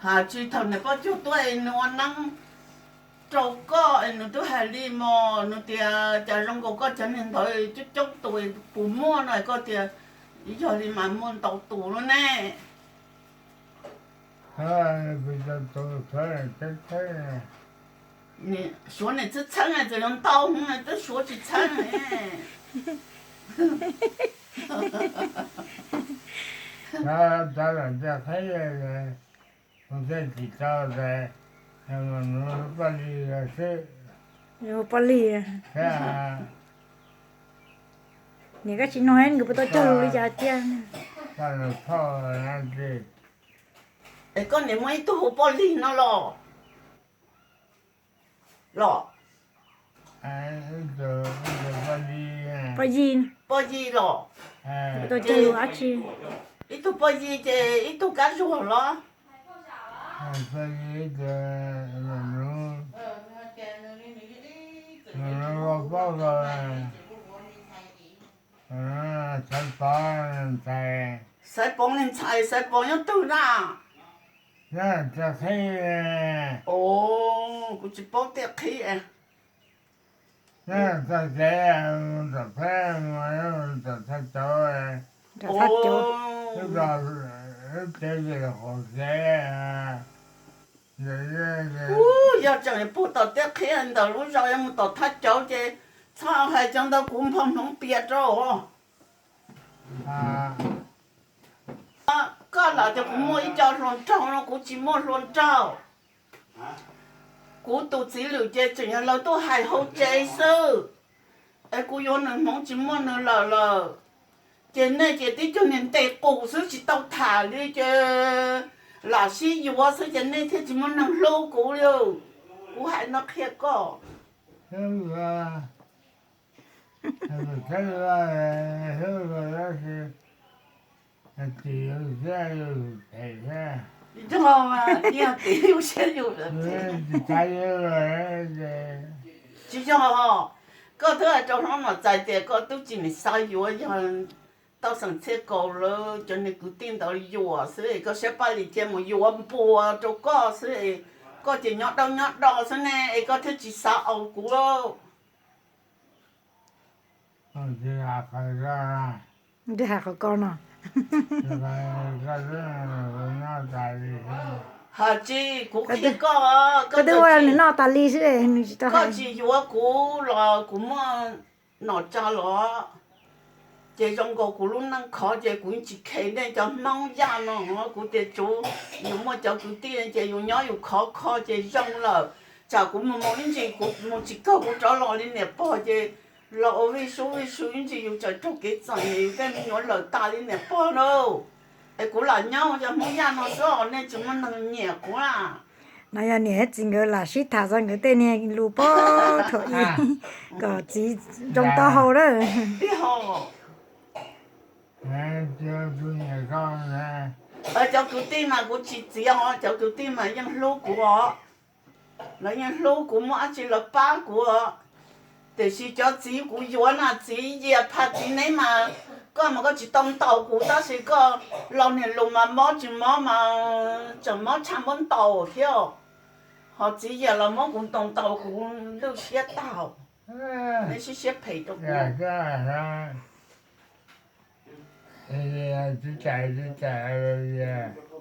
Has tsis thaum niam poj cuag tuaj es nws ua neeb rau koj es nws twb hais li mog, nws tias cas zoo nkaus koj cov niag ntawd coob coob tus puas muaj no, koj tias yog li mas muaj ntau tus lub ne. Suav niam txheeb txheeb txawm yuav ntau hwv twb suav tsis txheeb. Poj Lig xwb. Niam koj tsis nug nkawd puas tau cog lus li cas tiag. Es koj niam muaj ib tug hu Poj Lig no los? Los? Poj Yig. Poj Yig los? Puas tau cog lus dab tsi? Ib tug Poj Yig ces ib tug Kab Zuag los? Xaiv Pov niag ntxhais, Xaiv Pov nyob twg na? Kuv tsis paub tiaj qhib. Yog tseem puag tom tiaj qhib ntawm lub zos yuav mus tom Thaj Cauv ces txhob hais cov ntawd, kuv npog hmoov piav rau. Koj lam tias kuv muaj ib co hluas nraug no, kuv tsis muaj hluas nraug. Kuv tus txiv lwm ces tseem yog lawv tuaj hais hauv tsev xwb, es kuv yuav nws hmoov tsis muaj nws lawm lawm. Ces nej ces tib cug niag ntes qus xwb tsis tau tham li ces lam sib yuav xwb ces nej thiaj tsis muaj neeg hlub kuv li. Kuv hais no qhia koj. Yog, yog tim yus siab yus them thiab. Tsis yog, koj twb hais rau hlob Nom Txais tias koj twb tsis nim xav yuav, yog tau xeem Txhiaj Kaus lawv cov niag kwv tij ntawd yuam xwb es koj siab Paj Lis thiaj mus yuav npua rau koj xwb es koj ces nyob dawb nyob do xwb ne es koj thiaj tsis xav aus kuv. Ntshe hais qhov ko no. Hais tsis, kuv qhia koj, koj twb ua nws noj tas li xwb, nws tsis tau, koj tsis yuav kuv los kuv muaj nom tsa los, ces zoo nkaus kuv lub neej khov ces kuv yeej tsis khes nej cov Hmoob Yaj no. Kuv tias tsuav yus muaj cov kwv tij ces yus nyob yus khov kho ces zoo lawm. Tsam kuv mus mus ib ntsis kuv mus tsis kawg kuv rov los li niam pog ces los ua vij sub vij sub ib ntsis yus tseem raug kev txom nyem yus tej me nyuam lawm tas li niam pog lauj. Es kuv lam nyob ua cov Hmoob Yaj no xwb os, nej tsis muaj neeg nyiam kuv na. No yog niam txiv nkawd lam sib tham txog nkawd tej niag lus pog thaum ub kom txiv zoo tau haus lawm. Cov kwv tij mas kuv tsis txiav os, cov kwv tij mas yeej hlub kuv os. Lawv yeej hlub kuv, muaj dab tsi lawv pab kuv os. Tiam sis cov txiv kuv yuav na, txiv Yias Phaj txiv neb mas, koj mas koj tsis tau ntaus kuv tab sis koj los niag lus mas mob tsis mob mas tseem mob tshaj npaum ntaus thiab. Ho txiv Yias los muab kuv ntaus ntaus kuv lwj siab tag. Neb sib siab phem rau kuv.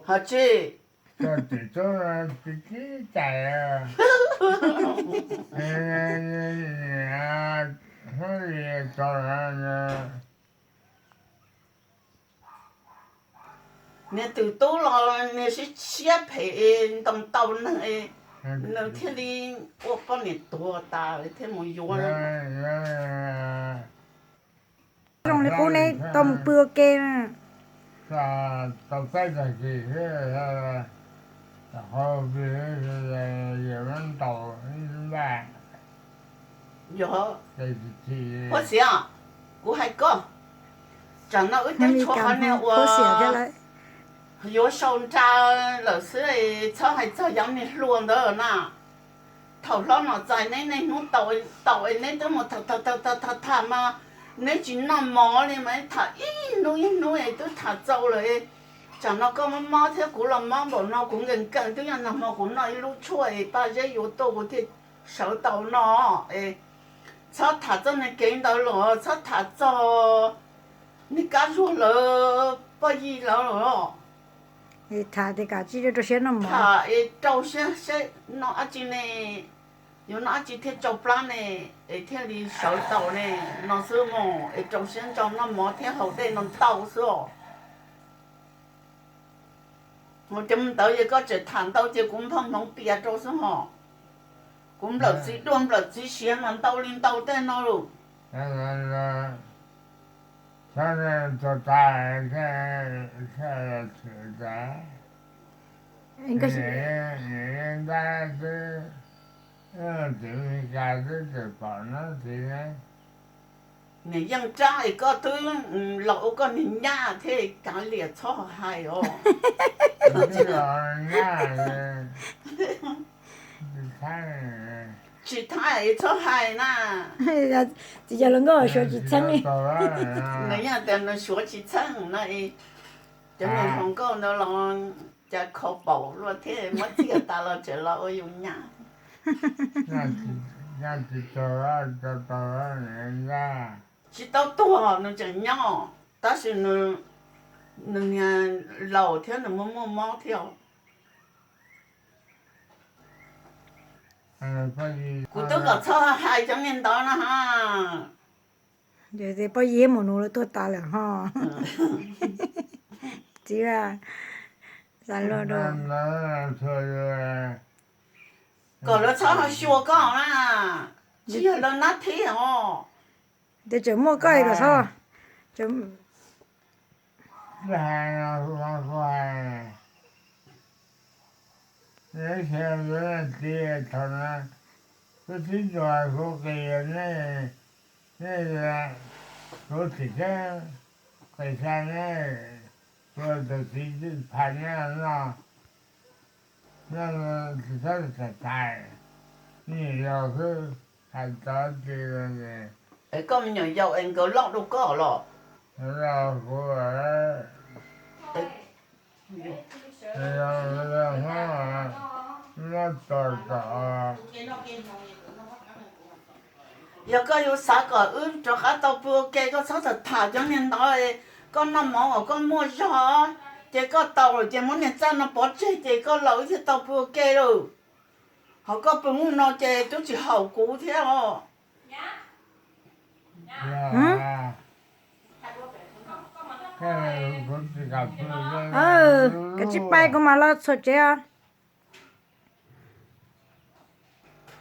Ho tsis Niag twm tub los niag sib siab phem ntaus ntaus neeg, nws thiaj li ua poj niam tuag tas thiaj mus yuav. Zoo li qub neb tau mus pw ua ke. Tau saib tag kis xwb, qhov plig ntaus ib npaj. Yog, Huab Xiam, kuv hais koj, tsam no wb teb tshuav qhov niag ua yuav sau nra lawm xwb, txhob hais txog yov niag hluas ntawd na. Thaum hlob Nom Txais neb niaj hnub tau es neb twb mus tham tham tham mas neb tsis noj mov li mas tham ib hnub ib hnub es twb tham txaus lawm. Tsam no koj mob mob thiab kuv los mob npaum no, kuv nkees nkees, twb yog nag hmo kuv noj ib lub tshuaj es Paj Zeb yuav tuaj kuv thiaj sawv tau no. Es txhob tham txoj niag kev ntawd los txhob tham txog niag Kab Zuag lawv poj yig lawv los. Tham tias kam tsis rau siab noj mov, tham es rau siab seb noj dab tsi ne, yuav noj dab tsi thiaj tsau plab ne, es thiaj li sawv tau ne, no xwb mus es rau siab ntso noj mov thiab haus dej no ntau xwb os. Mus cov mus ntawd ces koj tseem tham ntau ces kuv nphau hmoov pias rau xwb hos. Kuv nplawm txiv duaj nplawm txiv siav mas ntau li ntau tej no lawm. Txhob tag, txhob tag, ntab twb, txiv Meskas twb tseem pom no txiv. Niam Yeej Tsab es koj twb los ua koj niag nyab thiab, kav liam txhob hais os. Tsis thaij es txhob hais na. Tsis yog luag nkauj suav tsis txheeb li. Nws yog tias nws suav tsis txheeb na, cov niag hluas nkauj ntawd los cas kho paum luaj thiab, muab txiag tas los tseem los ua yus nyab. Tsis tau tuag, nws tseem nyob, tab sis nws niag laus thiab nws muaj muaj mob thiab. Kuv twb kom txhob hais cov niag ntawd na ha. Poj Yig mus nus lawv tuag tas lawm ho. Txiv, xav luag rau. Kom lawv txhob xyuas koj na, tsis yog lawv nab thib os. Ces tseem muaj koj kom txhob. Ib txhia yuav leej txiv thaum no, kuv tib ntuas kuv qis nej, nej kuv tsis xeeb qis xya neb, ua tus txiv phais neb noj, noj tsis txhob tham tham, me nyuam yaus xwb, tham txog tsis. Es koj me nyuam yaus es nkawd loj dua koj los? Loj kuv. Yog koj yuav xav kom wb rov qab tau pw ua ke, koj txhob tham tham cov niag ntawd. Koj noj mov kom koj muaj zog, ces koj tau lawm ces muab niag txaj no pov tseg ces koj laus wb thiaj tau pw ua ke lawm. Ho koj pw hnub no ces twb tsis haum kuv thiab os. Kav tsij pab kuv mam los txhuam tsev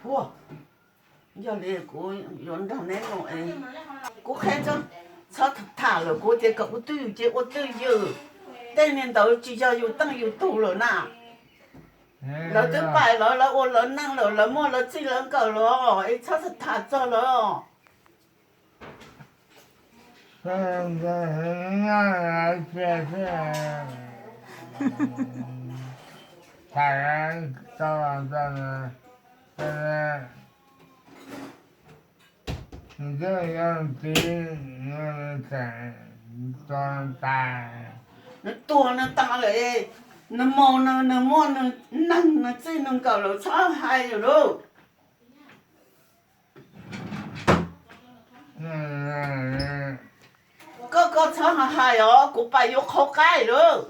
os. Yog li kuv yuav nrog neb mus, kuv qhia txhob tham lawm, kuv tias kom ua twj ywm ces ua twj ywm. Tej niag ntawd tsis yog yus teej yus tug lawm na. Lawv twb pais lawv, lawv ua lawv neej lawm, lawv muaj lawv txij lawv nkawm lawm, es txhob tham txog lawm. Nws tuag nws tas lawm, nws mus nws muaj nws neeg nws txij nws nkawm lawm, txhob hais lawm lauj. Koj, koj txhob hais os, kuv pais yuav qhov qaib lawm.